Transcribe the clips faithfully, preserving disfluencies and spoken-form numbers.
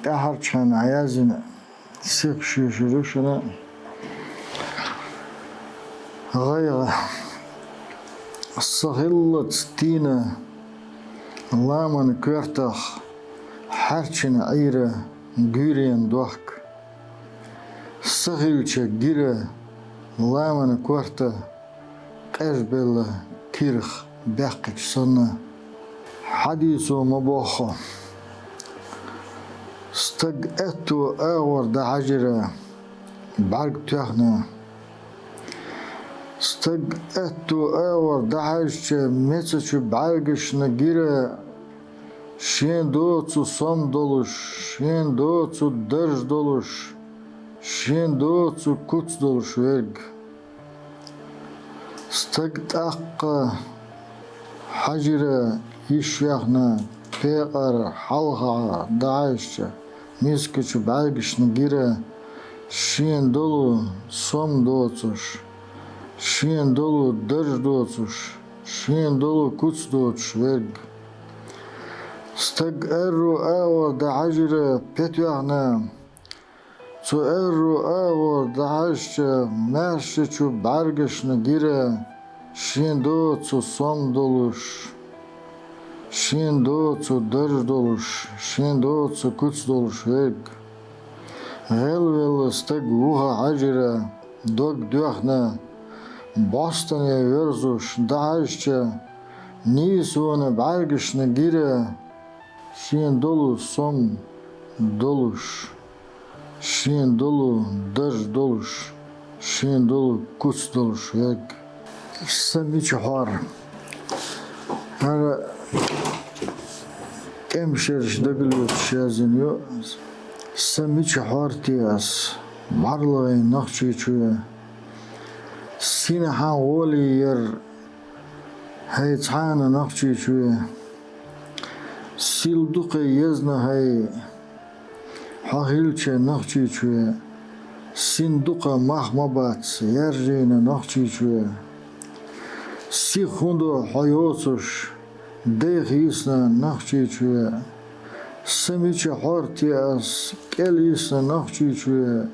ТӀаьхьарча хана Ӏаязина сиха шийшар ю шуна. ГӀайгӀа. Са хиллалца тийна ламан коьртах хьаьрчина Ӏийра гуьйрен дохк. Са хилча гира ламан корта къежбелла кирах баьккхича санна. Хьадисо ма-боххо: стаг аьтту агӀор дӀахьажира бӀарг тоьхна. Стаг аьтту агӀор дӀахьажача, мецачу бӀаргашна гира шен доцу сом долуш, шен доцу дарж долуш, шен доцу куц долуш верг. Стаг тӀаккха хьажира йиш яхна пекъар хьалха дӀахьажача, мискачу бӀаргашна гира шен долу сом доцуш, шен долу дарж доцуш, шен долу куц доцуш верг. Стаг аьрру агӀор дӀахьажира петоьхна. Цу аьрру агӀор дӀахьажача, маьршачу бӀаргашна гира шен доцу сом долуш, шен доцу дарж долуш, шен доцу куц долуш верг. ГӀелвелла стаг вуха хьажира, дог доьхна, бӀостане верзуш дӀахьажача, нийсонан бӀаргашна гира шен долу сом долуш, шен долу дарж долуш, шен долу куц долуш верг. Са мича хьор. ХӀара тӀеман шераш дагалоьцуш язйина ю. Са мича хьор те ас, бӀарлагӀа Нохчийчоь. Синхьа гӀоле яр хьай цхьана, Нохчийчоь. Сил дукха езна хьай, хьо хилча, Нохчийчоь. Син дукха мах ма бац, яржийна, Нохчийчоь. Сих хӀун до хьо йоцуш, дайх йисна, Нохчийчоь. Са мича хьор те ас, кӀел йисна, Нохчийчоь.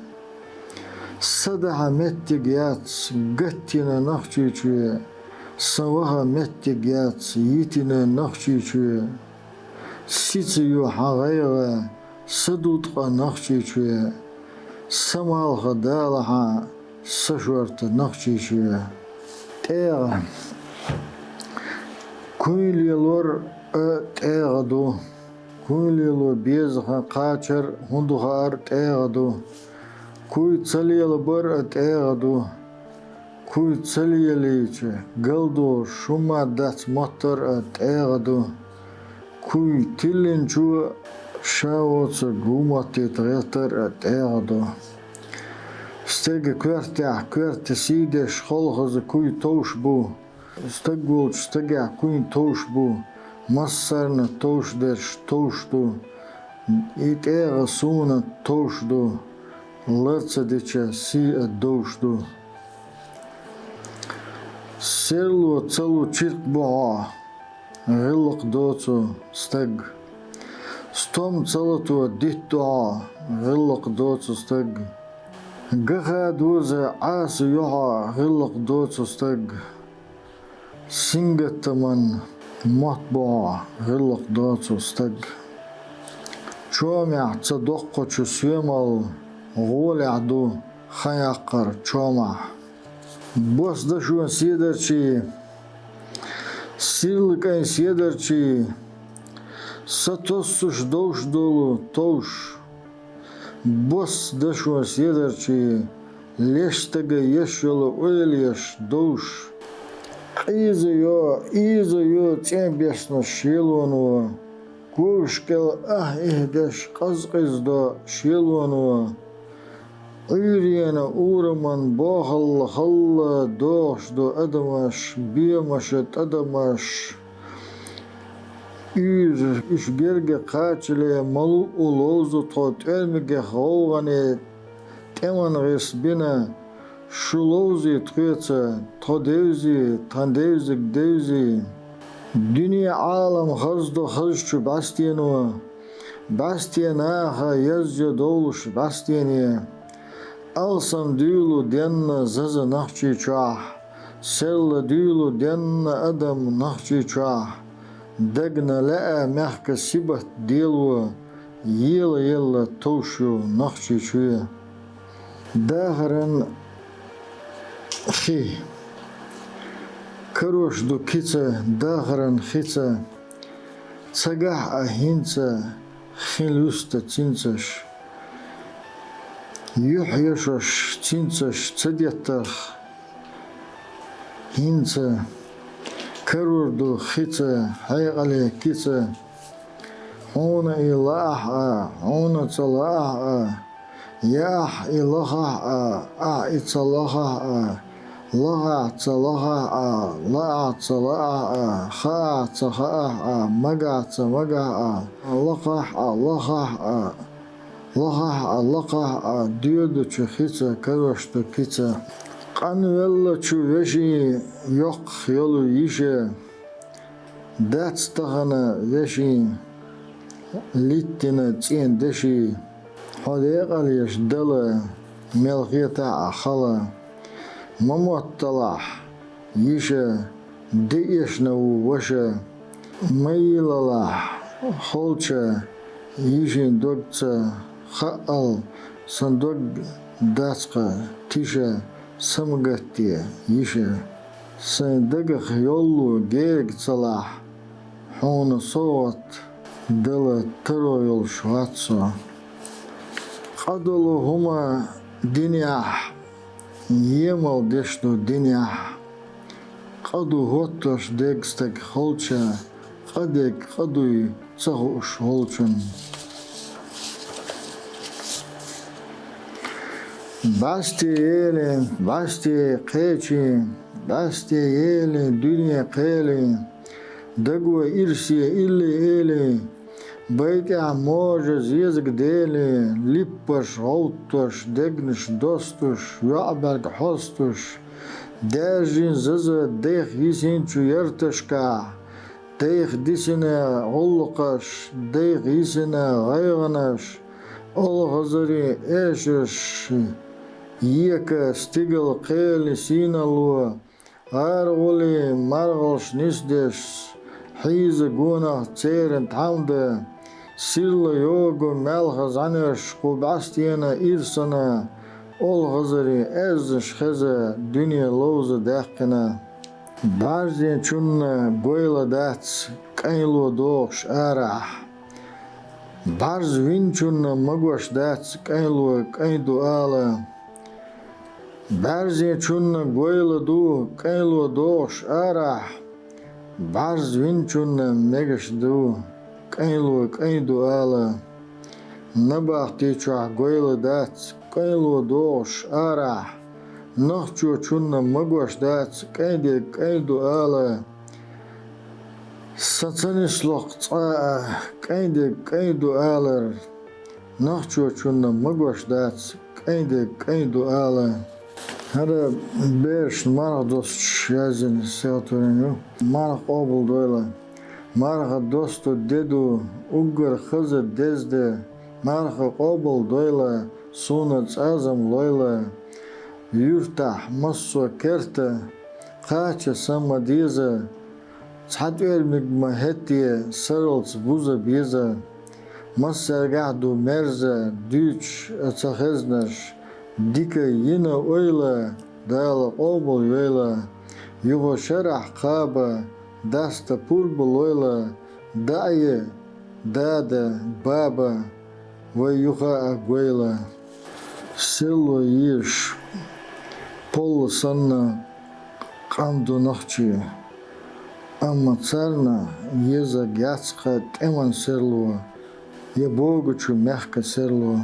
Са дахьа меттиг яц гаттина, Нохчийчоь, сан ваха меттиг яц йитина, Нохчийчоь. Сица ю хьан гӀайгӀа, са ду ткъа, Нохчийчоь, са малх дала хьан, са шорта, Нохчийчоь. ТӀегӀа. Куй лелор а тӀегӀа ду. Куй лело безаха кхачар, хӀун ду хаар, тӀегӀа ду. Куй ца лелабар а тӀегӀа ду. Куй ца лелийча, галдо шума дац моттар а тӀегӀа ду. Куй тиллинчо ша воцург ву моттийта гӀертар а тӀегӀа ду. Стеган коьртехь коьрта сий деш, холхаза куй товш бу. Стаг волчу стагехь куйна товш бу, массарна товш дерш товш ду. И тӀегӀа суна товш ду, лар ца дича, сий а довш ду. Серло ца лу чиркх бу хьо, гӀиллакх доцу стаг. Стом ца лато дитт ду хьо, гӀиллакх доцу стаг. Гаха доза Ӏаса ю хьо, гӀиллакх доцу стаг. Сингаттаман мотт бу хьо, гӀиллакх доцу стаг. Чомехь ца доккхучу соьмал гӀолехь ду хан яккхар чомахь. Бос дашо седарчий, сирла кӀайн седарчий, са тоссуш довш долу товш. Бос дашо седарчий, леш стага еш йолу ойлеш довш. Къийзайо, ийзайо цӀен беснаш шелоно, ковш кӀел ахь-ихь деш къаз-къиздо шелоно. Ӏуьйренан ураман бохалла халла дохуш ду адамаш, бемаша тӀадамаш. Уьйр уьш герга кхачале, ма луъу ловзу тхо тӀоьрмигех гӀовгӀане тӀеман гӀирс бина. Шу ловзий тхоьца, тхо девзий, тхан девзиг девзий. Дуьне Ӏалам хаздо хазачу бӀаьстено, БӀаьстенаха язъю довлуш бӀаьстене. Алсам дуьйлу денна заза Нохчийчохь, серла дуьйлу денна адам Нохчийчохь. Дагна лаьа мехка сибат дело, ела-елла товш ю Нохчийчоь. Дахаран хи. Карош ду кица, дахаран хица. Цхьагахь а хӀинца, хин луьста цинцаш. Юьхь ешош цинцаш ца деттарх, хӀинца. Карор ду хица, хьекъале кица. Хьуна и лаахь а, хьуна ца лаахь а, яахь и лахахь а, ахь и ца лахахь а, лахахь ца лахахь а, лаахь ца лаахь а, хаахь ца хаахь а, магахь ца магахь а, лакхахь а лахахь а, лахахь а лакхахь а, доьду чу хица, карош ду кица. Къанвеллачу вешин йоккхах йолу йиша, дац тахана вешин литтина цӀен деши. Хьо декъалъеш дала, мел хетахь а хала. Ма мотталахь, йиша, де эшна ву ваша. Ма йилалахь, холча, йишин догца хаъал, сан дог дац-кха тиша, са ма гатде, йиша. Сайн дагах йоллу герга ца лахь, хьуна совгӀат дала таро йолуш вац со. Къа долу хӀума динехь, емал деш ду динехь. Къа ду хӀоттош дерг стаг холча, къа дерг къа дуй ца хууш волчун. БӀаьсте ели, бӀаьсте кхечи, бӀаьсте ели, дуьне кхели, даго ирсе илли эли, байтӀехь можа зезаг дели, липпаш гӀовттош, дегнаш достуш, йоӀ-бӀаьрг хьостуш, даьржина заза дайх йисинчу ярташкахь, дайх дисина гӀуллакхаш, дайх йисина гӀайгӀанаш, олхазарийн эшарш, ека стигала кхели сийналло, гӀаргӀули маргӀалш нисдеш, хьийза гонах церан тхьамда, сирла йогу маьлхан зӀаьнарш кху бӀаьстенан ирсана, олхазарийн аьзнаш хеза, дуьне ловза даьккхина. БӀаьрзечунна гойла дац, кӀайн ло догӀуш арахь. БӀаьрз винчунна магош дац, кӀайн ло кӀайн ду ала. БӀаьрзечунна гойла ду, кӀайн ло догӀуш арахь. БӀаьрз винчунна мегаш ду, кӀайн ло кӀайн ду ала. Набахти чохь гойла дац, кӀайн ло догӀуш арахь. Нохчочунна магош дац, кӀайн дерг кӀайн ду ала. Сан ца нислокх цкъа а, кӀайн дерг кӀайн ду алар. Нохчочунна магош дац, кӀайн дерг кӀайн ду ала. ХӀара берашна марха достуш яздина стихотворени ю. Марха къобалдойла. Марха досту де ду, уггар хаза деза де. Марха къобалдойла, суна цӀазам лойла. Юьртахь массо а керта кхача сан ма деза. Цхьа тӀоьрмиг ма хӀетте, сарралц буза беза. Массаьргахь ду мерза, дуьйцуш а ца хезнарш. Дика йина ойла, Дала къобалйойла. Юха шарахь кхаба, даста пурба лойла. ДаӀе, дада, баба, вай юха а гойла. Серло езаш полла санна къам ду нохчий, амма царна езарг яц-кха тӀеман серло я богучу мехкан серло.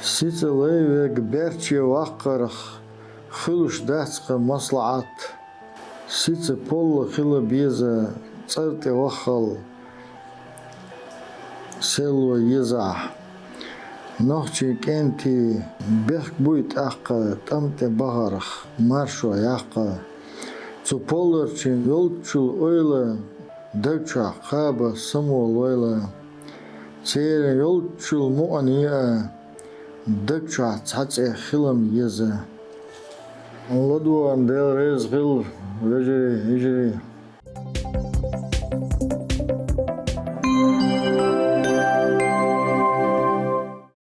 Сица лай верг баьрче ваккхарх хуьлуш дац-кха маслаӀат. Сица полла хила беза цӀар тӀе ваххал серло езахь. Нохчийн кӀентий бехк буй тӀаккха тӀам тӀе бахарх маршо яккха. Цу полларчийн йолччул ойла даг чохь кхаба самолойла. Церан йолччул мукъане а, даг чохь цхьа цӀе хила-м еза. ЛадогӀарна Дела реза хила, вежарий, йижарий.